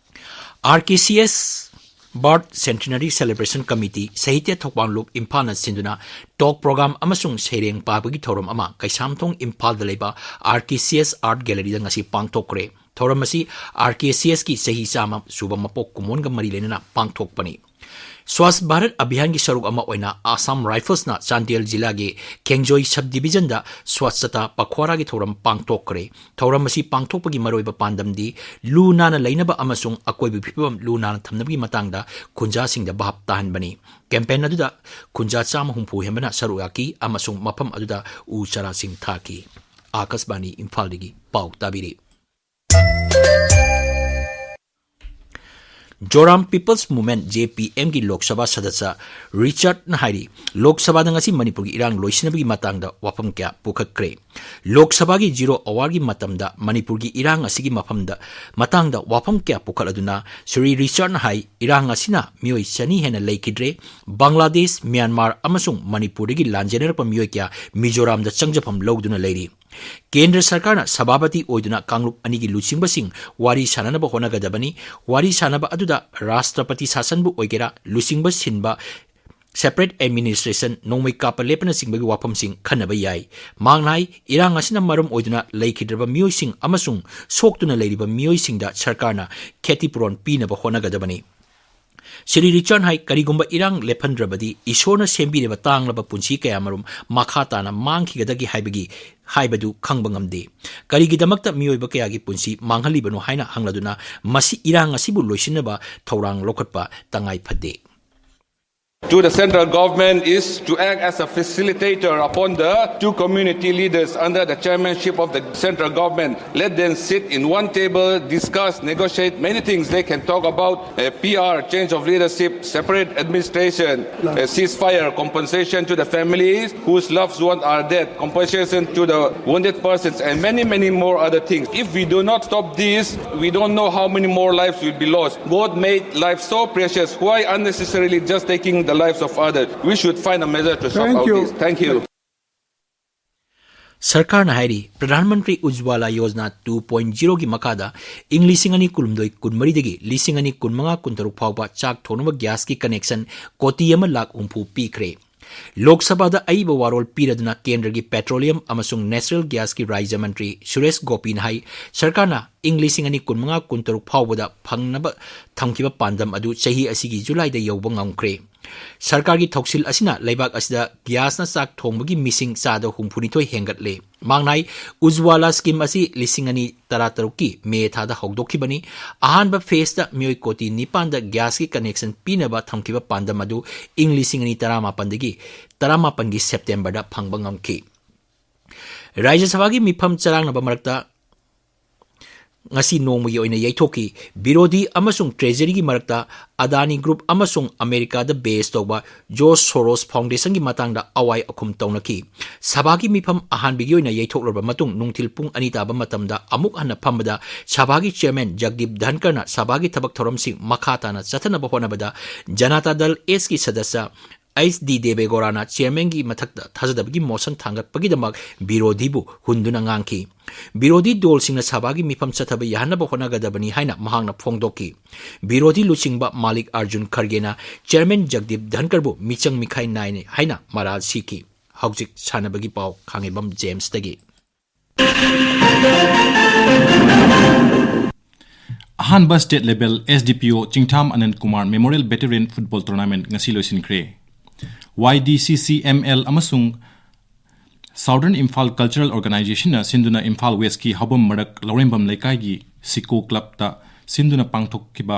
R K C S Birth Centenary Celebration Committee, ꯁꯥꯍꯤꯇ꯭ꯌ ꯊꯧꯕꯥꯜ ꯂꯨꯞ ꯏꯝꯐꯥꯜꯅ ꯁꯤꯟꯗꯨꯅ talk program ꯑꯃꯁꯨꯡ ꯁꯩꯔꯦꯡ ꯄꯥꯕꯒꯤ ꯊꯧꯔꯝ ꯑꯃ ꯀꯩꯁꯥꯝꯊꯣꯡ ꯏꯝꯐꯥꯜꯗ ꯂꯩꯕ R K C S Art Gallery ꯗ ꯉꯁꯤ ꯄꯥꯡꯊꯣꯛꯈ꯭ꯔꯦ꯫ ꯊꯧꯔꯝ ꯑꯁꯤ R K C S ꯀꯤ ꯆꯍꯤ ꯆꯥꯝꯃ ꯁꯨꯕ ꯃꯄꯣꯛ ꯀꯨꯝꯑꯣꯟꯒ ꯃꯔꯤ ꯂꯩꯅꯅ ꯄꯥꯡꯊꯣꯛꯄꯅꯤ꯫ Swachh Bharat Abhiyan ꯒꯤ ꯁꯔꯨꯛ ꯑꯃ ꯑꯣꯏꯅ Assam Rifles ꯅ ꯆꯥꯟꯗꯦꯜ ꯖꯤꯂꯥꯒꯤ ꯈꯦꯡꯖꯣꯏ sub division ꯗ Swachhata Pakhwara ꯒꯤ ꯊꯧꯔꯝ ꯄꯥꯡꯊꯣꯛꯈ꯭ꯔꯦ꯫ ꯊꯧꯔꯝ ꯑꯁꯤ ꯄꯥꯡꯊꯣꯛꯄꯒꯤ ꯃꯔꯨꯑꯣꯏꯕ ꯄꯥꯟꯗꯝꯗꯤ ꯂꯨ ꯅꯥꯟꯅ ꯂꯩꯅꯕ ꯑꯃꯁꯨꯡ ꯑꯀꯣꯏꯕꯒꯤ ꯐꯤꯕꯝ ꯂꯨ ꯅꯥꯟꯅ ꯊꯝꯅꯕꯒꯤ ꯃꯇꯥꯡꯗ ꯈꯨꯟꯖꯥꯁꯤꯡꯗ ꯚꯥꯞ ꯇꯥꯍꯟꯕꯅꯤ꯫ Campaign ꯑꯗꯨꯗ ꯈꯨꯟꯖꯥ ꯆꯥꯝꯃ ꯍꯨꯝꯐꯨ ꯍꯦꯟꯕꯅ ꯁꯔꯨꯛ ꯌꯥꯈꯤ ꯑꯃꯁꯨꯡ ꯃꯐꯝ ꯑꯗꯨꯗ ꯎ ꯆꯥꯔꯥꯁꯤꯡ ꯊꯥꯈꯤ꯫ ꯑꯥꯀꯥꯁꯕꯥꯅꯤ ꯏꯝꯐꯥꯜꯗꯒꯤ ꯄꯥꯎ ꯇꯥꯕꯤꯔꯤ꯫ ꯖꯣꯔꯥꯝ ꯄꯤꯄꯜꯁ ꯃꯨꯚꯃꯦꯟꯠ, ꯖꯦ ꯄꯤ ꯑꯦꯝꯒꯤ ꯂꯣꯛ ꯁꯚꯥ ꯁꯗꯁ꯭ꯌ ꯔꯤꯆꯥꯔꯗꯅ ꯍꯥꯏꯔꯤ, ꯂꯣꯛ ꯁꯚꯥꯗ ꯉꯁꯤ ꯃꯅꯤꯄꯨꯔꯒꯤ ꯏꯔꯥꯡ ꯂꯣꯏꯁꯤꯟꯅꯕꯒꯤ ꯃꯇꯥꯡꯗ ꯋꯥꯐꯝ ꯀꯌꯥ ꯄꯨꯈꯠꯈ꯭ꯔꯦ꯫ ꯂꯣꯛ ꯁꯚꯥꯒꯤ ꯖꯤꯔꯣ ꯑꯋꯥꯔꯒꯤ ꯃꯇꯝꯗ ꯃꯅꯤꯄꯨꯔꯒꯤ ꯏꯔꯥꯡ ꯑꯁꯤꯒꯤ ꯃꯐꯝꯗ, ꯃꯇꯥꯡꯗ ꯋꯥꯐꯝ ꯀꯌꯥ ꯄꯨꯈꯠꯂꯗꯨꯅ ꯁ꯭ꯔꯤ ꯔꯤꯆꯥꯔꯗꯅ ꯍꯥꯏ, ꯏꯔꯥꯡ ꯑꯁꯤꯅ ꯃꯤꯑꯣꯏ ꯆꯅꯤ ꯍꯦꯟꯅ ꯂꯩꯈꯤꯗ꯭ꯔꯦ꯫ ꯕꯪꯒ꯭ꯂꯥꯗꯦꯁ, ꯃ꯭ꯌꯥꯟꯃꯥꯔ ꯑꯃꯁꯨꯡ ꯃꯅꯤꯄꯨꯔꯗꯒꯤ ꯂꯥꯟꯖꯦꯟꯅꯔꯛꯄ ꯃꯤꯑꯣꯏ ꯀꯌꯥ ꯃꯤꯖꯣꯔꯥꯝꯗ ꯆꯪꯖꯐꯝ ꯂꯧꯗꯨꯅ ꯂꯩꯔꯤ꯫ ꯀꯦꯟꯗ꯭ꯔ ꯁꯔꯀꯥꯔꯅ ꯁꯚꯥꯄꯇꯤ ꯑꯣꯏꯗꯨꯅ ꯀꯥꯡꯂꯨꯞ ꯑꯅꯤꯒꯤ ꯂꯨꯆꯤꯡꯕꯁꯤꯡ ꯋꯥꯔꯤ ꯁꯥꯅꯅꯕ ꯍꯣꯠꯅꯒꯗꯕꯅꯤ꯫ ꯋꯥꯔꯤ ꯁꯥꯅꯕ ꯑꯗꯨꯗ ꯔꯥꯁꯇ꯭ꯔꯄꯇꯤ ꯁꯥꯁꯟꯕꯨ ꯑꯣꯏꯒꯦꯔꯥ, ꯂꯨꯆꯤꯡꯕ ꯁꯤꯟꯕ separate administration, ꯅꯣꯡꯃꯩ ꯀꯥꯞꯄ ꯂꯦꯞꯄꯅꯆꯤꯡꯕꯒꯤ ꯋꯥꯐꯝꯁꯤꯡ ꯈꯟꯅꯕ ꯌꯥꯏ꯫ ꯃꯍꯥꯛꯅ ꯍꯥꯏ, ꯏꯔꯥꯡ ꯑꯁꯤꯅ ꯃꯔꯝ ꯑꯣꯏꯗꯨꯅ ꯂꯩꯈꯤꯗ꯭ꯔꯕ ꯃꯤꯑꯣꯏꯁꯤꯡ ꯑꯃꯁꯨꯡ ꯁꯣꯛꯇꯨꯅ ꯂꯩꯔꯤꯕ ꯃꯤꯑꯣꯏꯁꯤꯡꯗ ꯁꯔꯀꯥꯔꯅ ꯈꯦꯇꯤꯄꯨꯔꯣꯟ ꯄꯤꯅꯕ ꯍꯣꯠꯅꯒꯗꯕꯅꯤ꯫ ꯁ꯭ꯔꯤ ꯔꯤꯆꯥꯔꯗ ꯍꯥꯏ, ꯀꯔꯤꯒꯨꯝꯕ ꯏꯔꯥꯡ ꯂꯦꯞꯍꯟꯗ꯭ꯔꯕꯗꯤ ꯏꯁꯣꯔꯅ ꯁꯦꯝꯕꯤꯔꯤꯕ ꯇꯥꯡꯂꯕ ꯄꯨꯟꯁꯤ ꯀꯌꯥꯃꯔꯨꯝ ꯃꯈꯥ ꯇꯥꯅ ꯃꯥꯡꯈꯤꯒꯗꯒꯦ ꯍꯥꯏꯕꯒꯤ, ꯍꯥꯏꯕꯗꯨ ꯈꯪꯕ ꯉꯝꯗꯦ꯫ ꯀꯔꯤꯒꯤꯗꯃꯛꯇ ꯃꯤꯑꯣꯏꯕ ꯀꯌꯥꯒꯤ ꯄꯨꯟꯁꯤ ꯃꯥꯡꯍꯜꯂꯤꯕꯅꯣ ꯍꯥꯏꯅ ꯍꯪꯂꯗꯨꯅ ꯃꯁꯤ ꯏꯔꯥꯡ ꯑꯁꯤꯕꯨ ꯂꯣꯏꯁꯤꯟꯅꯕ ꯊꯧꯔꯥꯡ ꯂꯧꯈꯠꯄ ꯇꯉꯥꯏ ꯐꯗꯦ꯫ To the central government is to act as a facilitator upon the two community leaders under the chairmanship of the central government. Let them sit in one table, discuss, negotiate many things they can talk about, uh, P R, change of leadership, separate administration, uh, ceasefire, compensation to the families whose loved ones are dead, compensation to the wounded persons, and many, many more other things. If we do not stop this, we don't know how many more lives will be lost. God made life so precious. Why unnecessarily just taking the lives of others? We should find a measure to stop all this. Thank you. ꯁꯔꯀꯥꯔꯅ ꯍꯥꯏꯔꯤ, Pradhan Mantri ꯎꯖ꯭ꯋꯥꯂꯥ Yojana two point ꯖꯤꯔꯣꯒꯤ ꯃꯈꯥꯗ ꯏꯪ ꯂꯤꯁꯤꯡ ꯑꯅꯤ ꯀꯨꯟꯍꯨꯝꯗꯣꯏ ꯀꯨꯟꯃꯔꯤꯗꯒꯤ ꯂꯤꯁꯤꯡ ꯑꯅꯤ ꯀꯨꯟꯃꯉꯥ ꯀꯨꯟꯇꯔꯨꯛ ꯐꯥꯎꯕ ꯆꯥꯛ ꯊꯣꯡꯅꯕ ꯒ꯭ꯌꯥꯁꯀꯤ ꯀꯅꯦꯛꯁꯟ ꯀꯣꯇꯤ ꯑꯃ ꯂꯥꯈ ꯍꯨꯝꯐꯨ ꯄꯤꯈ꯭ꯔꯦ꯫ ꯂꯣꯛ ꯁꯚꯥꯗ ꯑꯏꯕ ꯋꯥꯔꯣꯜ ꯄꯤꯔꯗꯨꯅ ꯀꯦꯟꯗ꯭ꯔꯒꯤ ꯄꯦꯇ꯭ꯔꯣꯂꯤꯌꯝ ꯑꯃꯁꯨꯡ ꯅꯦꯆꯔꯦꯜ ꯒ꯭ꯌꯥꯁꯀꯤ ꯔꯥꯖ꯭ꯌ ꯃꯟꯇ꯭ꯔꯤ ꯁꯨꯔꯦꯁ ꯒꯣꯄꯤꯅ ꯍꯥꯏ, ꯁꯔꯀꯥꯔꯅ ꯏꯪ ꯂꯤꯁꯤꯡ ꯑꯅꯤ ꯀꯨꯟꯃꯉꯥ ꯀꯨꯟꯇꯔꯨꯛ ꯐꯥꯎꯕꯗ ꯐꯪꯅꯕ ꯊꯝꯈꯤꯕ ꯄꯥꯟꯗꯝ ꯑꯗꯨ ꯆꯍꯤ ꯑꯁꯤꯒꯤ ꯖꯨꯂꯥꯏꯗ ꯌꯧꯕ ꯉꯝꯈ꯭ꯔꯦ꯫ ꯁꯔꯀꯥꯔꯒꯤ ꯊꯧꯁꯤꯜ ꯑꯁꯤꯅ ꯂꯩꯕꯥꯛ ꯑꯁꯤꯗ ꯒ꯭ꯌꯥꯁꯅ ꯆꯥꯛ ꯊꯣꯡꯕꯒꯤ ꯃꯤꯁꯤꯡ ꯆꯥꯗ ꯍꯨꯝꯐꯨꯅꯤꯊꯣꯏ ꯍꯦꯟꯒꯠꯂꯦ꯫ ꯃꯥꯡꯅꯥꯏ ꯎꯖ꯭ꯋꯥꯂꯥ ꯁ꯭ꯀꯤꯝ ꯑꯁꯤ ꯂꯤꯁꯤꯡ ꯑꯅꯤ ꯇꯔꯥꯇꯔꯨꯛꯀꯤ ꯃꯦ ꯊꯥꯗ ꯍꯧꯗꯣꯛꯈꯤꯕꯅꯤ꯫ ꯑꯍꯥꯟꯕ ꯐꯦꯖꯇ ꯃꯤꯑꯣꯏ ꯀꯣꯇꯤ ꯅꯤꯄꯥꯟꯗ ꯒ꯭ꯌꯥꯁꯀꯤ ꯀꯅꯦꯛꯁꯟ ꯄꯤꯅꯕ ꯊꯝꯈꯤꯕ ꯄꯥꯟꯗꯝ ꯑꯗꯨ ꯏꯪ ꯂꯤꯁꯤꯡ ꯑꯅꯤ ꯇꯔꯥꯃꯥꯄꯟꯗꯒꯤ ꯇꯔꯥꯃꯥꯄꯟꯒꯤ ꯁꯦꯞꯇꯦꯝꯕꯔꯗ ꯐꯪꯕ ꯉꯝꯈꯤ꯫ ꯔꯥꯖ꯭ꯌ ꯁꯚꯥꯒꯤ ꯃꯤꯐꯝ ꯆꯔꯥꯡꯅꯕ ꯃꯔꯛꯇ ꯉꯁꯤ ꯅꯣꯡꯃꯒꯤ ꯑꯣꯏꯅ ꯌꯩꯊꯣꯛꯈꯤ꯫ ꯕꯤꯔꯣꯙꯤ ꯑꯃꯁꯨꯡ ꯇ꯭ꯔꯦꯖꯔꯤꯒꯤ ꯃꯔꯛꯇ ꯑꯗꯥꯅꯤ ꯒ꯭ꯔꯨꯞ ꯑꯃꯁꯨꯡ ꯑꯃꯦꯔꯤꯀꯥꯗ ꯕꯦꯁ ꯇꯧꯕ ꯖꯣꯔꯖ ꯁꯣꯔꯣꯁ ꯐꯥꯎꯟꯗꯦꯁꯟꯒꯤ ꯃꯇꯥꯡꯗ ꯑꯋꯥꯏ ꯑꯈꯨꯝ ꯇꯧꯅꯈꯤ꯫ ꯁꯚꯥꯒꯤ ꯃꯤꯐꯝ ꯑꯍꯥꯟꯕꯒꯤ ꯑꯣꯏꯅ ꯌꯩꯊꯣꯛꯂꯕ ꯃꯇꯨꯡ ꯅꯨꯡꯊꯤꯜ ꯄꯨꯡ ꯑꯅꯤ ꯇꯥꯕ ꯃꯇꯝꯗ ꯑꯃꯨꯛ ꯍꯟꯅ ꯐꯝꯕꯗ ꯁꯚꯥꯒꯤ ꯆꯤꯌꯔꯃꯦꯟ ꯖꯒꯗꯤꯞ ꯙꯟꯀꯔꯅ ꯁꯚꯥꯒꯤ ꯊꯕꯛ ꯊꯧꯔꯝꯁꯤꯡ ꯃꯈꯥ ꯇꯥꯅ ꯆꯠꯊꯅꯕ ꯍꯣꯠꯅꯕꯗ ꯖꯅꯇꯥ ꯗꯜ ꯑꯦꯁꯀꯤ ꯁꯗꯁ꯭ꯌ ꯑꯩꯆ ꯗꯤ ꯗꯦꯕꯦꯒꯧꯔꯥꯅ ꯆꯤꯌꯔꯃꯦꯟꯒꯤ ꯃꯊꯛꯇ ꯊꯥꯖꯗꯕꯒꯤ ꯃꯣꯁꯟ ꯊꯥꯡꯒꯠꯄꯒꯤꯗꯃꯛ ꯕꯤꯔꯣꯙꯤꯕꯨ ꯍꯨꯟꯗꯨꯅ ꯉꯥꯡꯈꯤ꯫ ꯕꯤꯔꯣꯙꯤ ꯗꯣꯜꯁꯤꯡꯅ ꯁꯚꯥꯒꯤ ꯃꯤꯐꯝ ꯆꯠꯊꯕ ꯌꯥꯍꯟꯅꯕ ꯍꯣꯠꯅꯒꯗꯕꯅꯤ ꯍꯥꯏꯅ ꯃꯍꯥꯛꯅ ꯐꯣꯡꯗꯣꯛꯈꯤ꯫ ꯕꯤꯔꯣꯙꯤ ꯂꯨꯆꯤꯡꯕ ꯃꯥꯂꯤꯛ ꯑꯔꯖꯨꯟ ꯈꯔꯒꯦꯅ ꯆꯤꯌꯔꯃꯦꯟ ꯖꯒꯗꯤꯞ ꯙꯟꯀꯔꯕꯨ ꯃꯤꯆꯪ ꯃꯤꯈꯥꯏ ꯅꯥꯏꯅꯩ ꯍꯥꯏꯅ ꯃꯔꯥꯜ ꯁꯤꯈꯤ꯫ ꯍꯧꯖꯤꯛ ꯁꯥꯟꯅꯕꯒꯤ ꯄꯥꯎ, ꯈꯥꯉꯩꯕꯝ ꯖꯦꯝꯁꯇꯒꯤ꯫ ꯑꯍꯥꯟꯕ state level S D P O ꯆꯤꯡꯊꯥꯝ ꯑꯅꯟ Kumar Memorial Veteran Football Tournament ꯉꯁꯤ ꯂꯣꯏꯁꯤꯟꯈ꯭ꯔꯦ꯫ Y D C C M L ꯑꯃꯁꯨꯡ Southern Imphal Cultural Organizationꯅ ꯁꯤꯟꯗꯨꯅ ꯏꯝꯐꯥꯜ ꯋꯦꯁꯀꯤ ꯍꯥꯎꯕꯝ ꯃꯔꯛ ꯂꯧꯔꯦꯝꯕꯝ ꯂꯩꯀꯥꯏꯒꯤ ꯁꯤꯀꯣ ꯀ꯭ꯂꯕꯇ ꯁꯤꯟꯗꯨꯅ ꯄꯥꯡꯊꯣꯛꯈꯤꯕ,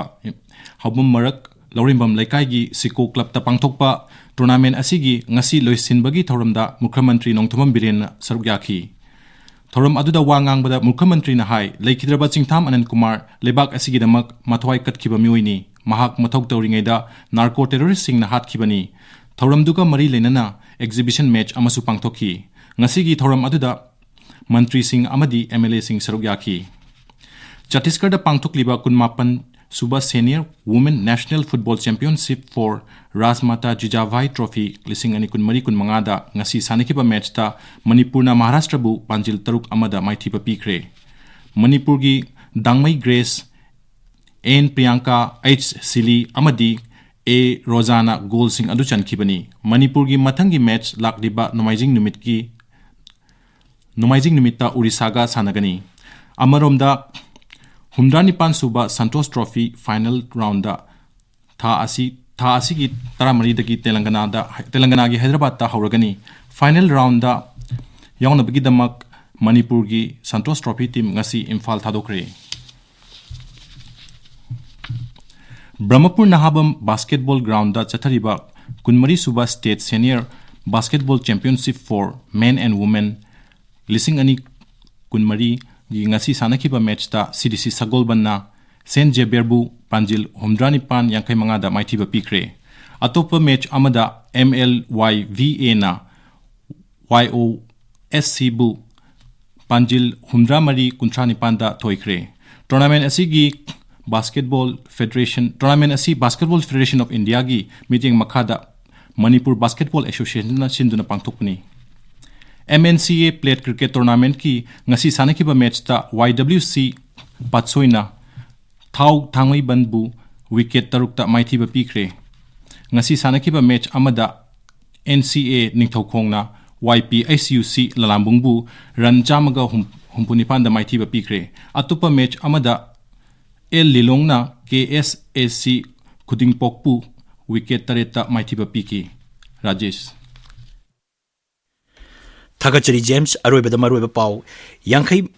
ꯍꯥꯎꯕꯝ ꯃꯔꯛ ꯂꯧꯔꯦꯝꯕꯝ ꯂꯩꯀꯥꯏꯒꯤ ꯁꯤꯀꯣ ꯀ꯭ꯂꯕꯇ ꯄꯥꯡꯊꯣꯛꯄ tournament ꯑꯁꯤꯒꯤ ꯉꯁꯤ ꯂꯣꯏꯁꯤꯟꯕꯒꯤ ꯊꯧꯔꯝꯗ ꯃꯨꯈ꯭ꯌ ꯃꯟꯇ꯭ꯔꯤ ꯅꯣꯡꯊꯣꯝꯕꯝ ꯕꯤꯔꯦꯟꯅ ꯁꯔꯨꯛ ꯌꯥꯈꯤ꯫ ꯊꯧꯔꯝ ꯑꯗꯨꯗ ꯋꯥ ꯉꯥꯡꯕꯗ ꯃꯨꯈ꯭ꯌ ꯃꯟꯇ꯭ꯔꯤꯅ ꯍꯥꯏ, ꯂꯩꯈꯤꯗ꯭ꯔꯕ ꯆꯤꯡꯊꯥꯝ ꯑꯅꯟ ꯀꯨꯃꯥꯔ ꯂꯩꯕꯥꯛ ꯑꯁꯤꯒꯤꯗꯃꯛ ꯃꯊ꯭ꯋꯥꯏ ꯀꯠꯈꯤꯕ ꯃꯤꯑꯣꯏꯅꯤ꯫ ꯃꯍꯥꯛ ꯃꯊꯧ ꯇꯧꯔꯤꯉꯩꯗ narco terroristꯁꯤꯡꯅ ꯍꯥꯠꯈꯤꯕꯅꯤ꯫ ꯊꯧꯔꯝꯗꯨꯒ ꯃꯔꯤ ꯂꯩꯅꯅ exhibition match ꯑꯃꯁꯨ ꯄꯥꯡꯊꯣꯛꯈꯤ꯫ ꯉꯁꯤꯒꯤ ꯊꯧꯔꯝ ꯑꯗꯨꯗ ꯃꯟꯇ꯭ꯔꯤꯁꯤꯡ ꯑꯃꯗꯤ M L Aꯁꯤꯡ ꯁꯔꯨꯛ ꯌꯥꯈꯤ꯫ ꯆꯇꯤꯁꯒꯔꯗ ꯄꯥꯡꯊꯣꯛꯂꯤꯕ ꯀꯨꯟꯃꯥꯄꯟ ꯁꯨꯕ Senior Women National Football Championship for Rajmata Jijavai Trophy ꯂꯤꯁꯤꯡ ꯑꯅꯤ ꯀꯨꯟꯃꯔꯤ ꯀꯨꯟꯃꯉꯥꯗ ꯉꯁꯤ ꯁꯥꯟꯅꯈꯤꯕ matchꯇ ꯃꯅꯤꯄꯨꯔꯅ ꯃꯍꯥꯔꯥꯁꯇ꯭ꯔꯕꯨ ꯄꯥꯟꯖꯤꯜ ꯇꯔꯨꯛ ꯑꯃꯗ ꯃꯥꯏꯊꯤꯕ ꯄꯤꯈ꯭ꯔꯦ꯫ ꯃꯅꯤꯄꯨꯔꯒꯤ ꯗꯥꯡꯃꯩ ꯒ꯭ꯔꯦꯁ, ꯑꯦꯟ ꯄ꯭ꯔꯤꯌꯥꯡꯀꯥ, ꯑꯩꯆ ꯁꯤꯂꯤ ꯑꯃꯗꯤ ꯑꯦ ꯔꯣꯖꯥꯅ ꯒꯣꯜꯁꯤꯡ ꯑꯗꯨ ꯆꯟꯈꯤꯕꯅꯤ꯫ ꯃꯅꯤꯄꯨꯔꯒꯤ ꯃꯊꯪꯒꯤ match ꯂꯥꯛꯂꯤꯕ ꯅꯣꯡꯃꯥꯏꯖꯤꯡ ꯅꯨꯃꯤꯠꯀꯤ, ꯅꯣꯡꯃꯥꯏꯖꯤꯡ ꯅꯨꯃꯤꯠꯇ ꯎꯔꯤꯁꯥꯒ ꯁꯥꯟꯅꯒꯅꯤ꯫ ꯑꯃꯔꯣꯝꯗ, ꯍꯨꯝꯗ꯭ꯔꯥꯅꯤꯄꯥꯟ ꯁꯨꯕ Santosh Trophy final roundꯗ ꯊꯥ ꯑꯁꯤ, ꯊꯥ ꯑꯁꯤꯒꯤ ꯇꯔꯥꯃꯔꯤꯗꯒꯤ ꯇꯦꯂꯪꯒꯅꯥꯗ, ꯇꯦꯂꯪꯒꯅꯥꯒꯤ ꯍꯥꯏꯗ꯭ꯔꯕꯥꯗꯇ ꯍꯧꯔꯒꯅꯤ꯫ Final roundꯗ ꯌꯥꯎꯅꯕꯒꯤꯗꯃꯛ ꯃꯅꯤꯄꯨꯔꯒꯤ Santosh Trophy team ꯉꯁꯤ ꯏꯝꯐꯥꯜ ꯊꯥꯗꯣꯛꯈ꯭ꯔꯦ꯫ ꯕ꯭ꯔꯍꯃꯄꯨꯔ ꯅꯍꯥꯕꯝ basketball groundꯗ ꯆꯠꯊꯔꯤꯕ ꯀꯨꯟꯃꯔꯤ ꯁꯨꯕ State Senior Basketball Championship for Men and Women ꯂꯤꯁꯤꯡ ꯑꯅꯤ ꯀꯨꯟꯃꯔꯤꯒꯤ ꯉꯁꯤ ꯁꯥꯟꯅꯈꯤꯕ ꯃꯦꯠꯆꯇ ꯁꯤ ꯗꯤ ꯁꯤ ꯁꯒꯣꯜꯕꯟꯅ ꯁꯦꯟ ꯖꯦꯕꯤꯌꯔꯕꯨ ꯄꯥꯟꯖꯤꯜ ꯍꯨꯝꯗ꯭ꯔꯥ ꯅꯤꯄꯥꯟ, ꯌꯥꯡꯈꯩ ꯃꯉꯥꯗ ꯃꯥꯏꯊꯤꯕ ꯄꯤꯈ꯭ꯔꯦ꯫ ꯑꯇꯣꯞꯄ ꯃꯦꯠꯆ ꯑꯃꯗ ꯑꯦꯝ ꯑꯦꯜ ꯋꯥꯏ ꯚꯤ ꯑꯦꯅ ꯋꯥꯏ ꯑꯣ ꯑꯦꯁ ꯁꯤꯕꯨ ꯄꯥꯟꯖꯤꯜ ꯍꯨꯝꯗ꯭ꯔꯥ ꯃꯔꯤ, ꯀꯨꯟꯊ꯭ꯔꯥ ꯅꯤꯄꯥꯟꯗ ꯊꯣꯏꯈ꯭ꯔꯦ꯫ ꯇꯣꯔꯅꯥꯃꯦꯟ ꯑꯁꯤꯒꯤ ꯕꯥꯁꯀꯦꯠꯕꯣꯜ ꯐꯦꯗꯔꯦꯁꯟ, ꯇꯣꯔꯅꯥꯃꯦꯟ ꯑꯁꯤ ꯕꯥꯁꯀꯦꯠꯕꯣꯜ ꯐꯦꯗꯔꯦꯁꯟ ꯑꯣꯐ ꯏꯟꯗꯤꯌꯥꯒꯤ ꯃꯤꯠꯌꯦꯡ ꯃꯈꯥꯗ ꯃꯅꯤꯄꯨꯔ ꯕꯥꯁꯀꯦꯠꯕꯣꯜ ꯑꯦꯁꯣꯁꯤꯌꯦꯁꯟꯅ ꯁꯤꯟꯗꯨꯅ ꯄꯥꯡꯊꯣꯛꯄꯅꯤ꯫ ꯑꯦꯝ ꯑꯦꯟ ꯁꯤ ꯑꯦ ꯄ꯭ꯂꯦꯠ ꯀ꯭ꯔꯤꯀꯦꯠ ꯇꯣꯔꯅꯥꯃꯦꯟꯠꯀꯤ ꯉꯁꯤ ꯁꯥꯟꯅꯈꯤꯕ ꯃꯦꯠꯆꯇ ꯋꯥꯏ ꯗꯕ꯭ꯂꯤꯎ ꯁꯤ ꯄꯥꯠꯁꯣꯏꯅ ꯊꯥꯎ ꯊꯥꯡꯃꯩꯕꯟꯕꯨ ꯋꯤꯀꯦꯠ ꯇꯔꯨꯛꯇ ꯃꯥꯏꯊꯤꯕ ꯄꯤꯈ꯭ꯔꯦ꯫ ꯉꯁꯤ ꯁꯥꯟꯅꯈꯤꯕ ꯃꯦꯠꯆ ꯑꯃꯗ ꯑꯦꯟ ꯁꯤ ꯑꯦ ꯅꯤꯡꯊꯧꯈꯣꯡꯅ ꯋꯥꯏ ꯄꯤ ꯑꯩꯆ ꯌꯨ ꯁꯤ ꯂꯂꯥꯝꯕꯨꯡꯕꯨ ꯔꯟ ꯆꯥꯝꯃꯒ ꯍꯨꯝꯐꯨ ꯅꯤꯄꯥꯟꯗ ꯃꯥꯏꯊꯤꯕ ꯄꯤꯈ꯭ꯔꯦ꯫ ꯑꯇꯣꯞꯄ ꯃꯦꯠꯆ ꯑꯃꯗ ꯑꯦꯜ ꯂꯤꯂꯣꯡꯅ ꯀꯦ ꯑꯦꯁ ꯑꯦ ꯁꯤ ꯈꯨꯗꯤꯡꯄꯣꯛꯄꯨ ꯋꯤꯀꯦꯠ ꯇꯔꯦꯠꯇ ꯃꯥꯏꯊꯤꯕ ꯄꯤꯈꯤ꯫ ꯔꯥꯖꯦꯁ꯫ ꯊꯥꯒꯠꯆꯔꯤ ꯖꯦꯝꯁ꯫ ꯑꯔꯣꯏꯕꯗ ꯃꯔꯨꯑꯣꯏꯕ ꯄꯥꯎ꯫ ꯌꯥꯡꯈꯩ,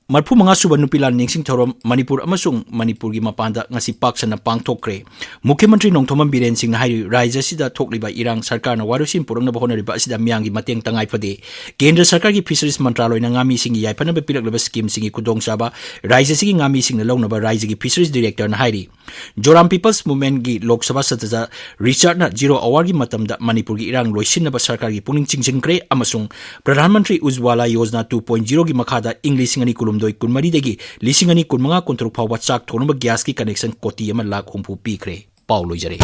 ꯃꯔꯤꯐꯨ ꯃꯉꯥ ꯁꯨꯕ ꯅꯨꯄꯤ ꯂꯥꯟ ꯅꯤꯡꯁꯤꯡ ꯊꯧꯔꯝ ꯃꯅꯤꯄꯨꯔ ꯑꯃꯁꯨꯡ ꯃꯅꯤꯄꯨꯔꯒꯤ ꯃꯄꯥꯟꯗ ꯉꯁꯤ ꯄꯥꯛ ꯁꯟꯅ ꯄꯥꯡꯊꯣꯛꯈ꯭ꯔꯦ꯫ ꯃꯨꯈ꯭ꯌ ꯃꯟꯇ꯭ꯔꯤ ꯅꯣꯡꯊꯣꯝꯕꯝ ꯕꯤꯔꯦꯟ ꯁꯤꯡꯅ ꯍꯥꯏꯔꯤ, ꯔꯥꯖ꯭ꯌ ꯑꯁꯤꯗ ꯊꯣꯛꯂꯤꯕ ꯏꯔꯥꯡ ꯁꯔꯀꯥꯔꯅ ꯋꯥꯔꯣꯏꯁꯤꯟ ꯄꯨꯔꯛꯅꯕ ꯍꯣꯠꯅꯔꯤꯕ ꯑꯁꯤꯗ ꯃꯤꯌꯥꯝꯒꯤ ꯃꯇꯦꯡ ꯇꯉꯥꯏ ꯐꯗꯦ꯫ ꯀꯦꯟꯗ꯭ꯔ ꯁꯔꯀꯥꯔꯒꯤ ꯐꯤꯁꯔꯤꯁ ꯃꯟꯇ꯭ꯔꯥꯂꯣꯏꯅ ꯉꯥꯃꯤꯁꯤꯡꯒꯤ ꯌꯥꯏꯐꯅꯕ ꯄꯤꯔꯛꯂꯤꯕ ꯁ꯭ꯀꯤꯝꯁꯤꯡꯒꯤ ꯈꯨꯗꯣꯡꯆꯥꯕ ꯔꯥꯖ꯭ꯌ ꯑꯁꯤꯒꯤ ꯉꯥꯃꯤꯁꯤꯡꯅ ꯂꯧꯅꯕ ꯔꯥꯖ꯭ꯌꯒꯤ ꯐꯤꯁꯔꯤꯁ ꯗꯤꯔꯦꯛꯇꯔꯅ ꯍꯥꯏꯔꯤ꯫ ꯖꯣꯔꯥꯝ ꯄꯤꯄꯜꯁ ꯃꯨꯚꯃꯦꯟꯠꯀꯤ ꯂꯣꯛ ꯁꯚꯥ ꯁꯗꯁ꯭ꯌ ꯔꯤꯆꯥꯔꯗꯅ ꯖꯤꯔꯣ ꯑꯋꯥꯔꯒꯤ ꯃꯇꯝꯗ ꯃꯅꯤꯄꯨꯔꯒꯤ ꯏꯔꯥꯡ ꯂꯣꯏꯁꯤꯟꯅꯕ ꯁꯔꯀꯥꯔꯒꯤ ꯄꯨꯛꯅꯤꯡ ꯆꯤꯡꯁꯤꯟꯈ꯭ꯔꯦ ꯑꯃꯁꯨꯡ ꯄ꯭ꯔꯙꯥꯟ ꯃꯟꯇ꯭ꯔꯤ ꯎꯖ꯭ꯋꯥꯂꯥ ꯌꯣꯖꯅꯥ ꯇꯨ ꯄꯣꯏꯟꯠ ꯖꯤꯔꯣꯒꯤ ꯃꯈꯥꯗ ꯏꯪ ꯂꯤꯁꯤꯡ ꯑꯅꯤ ꯀꯨꯟꯍꯨꯝꯗꯣꯏ ꯀꯨꯟꯃꯔꯤꯗꯒꯤ ꯂꯤꯁꯤꯡ ꯑꯅꯤ ꯀꯨꯟꯃꯉꯥ ꯀꯨꯟꯇꯔꯨꯛ ꯐꯥꯎꯕ ꯆꯥꯛ ꯊꯣꯡꯅꯕ ꯒ꯭ꯌꯥꯁꯀꯤ ꯀꯅꯦꯛꯁꯟ ꯀꯣꯇꯤ ꯑꯃ ꯂꯥꯈ ꯍꯨꯝꯐꯨ ꯄꯤꯈ꯭ꯔꯦ꯫ ꯄꯥꯎ ꯂꯣꯏꯖꯔꯦ꯫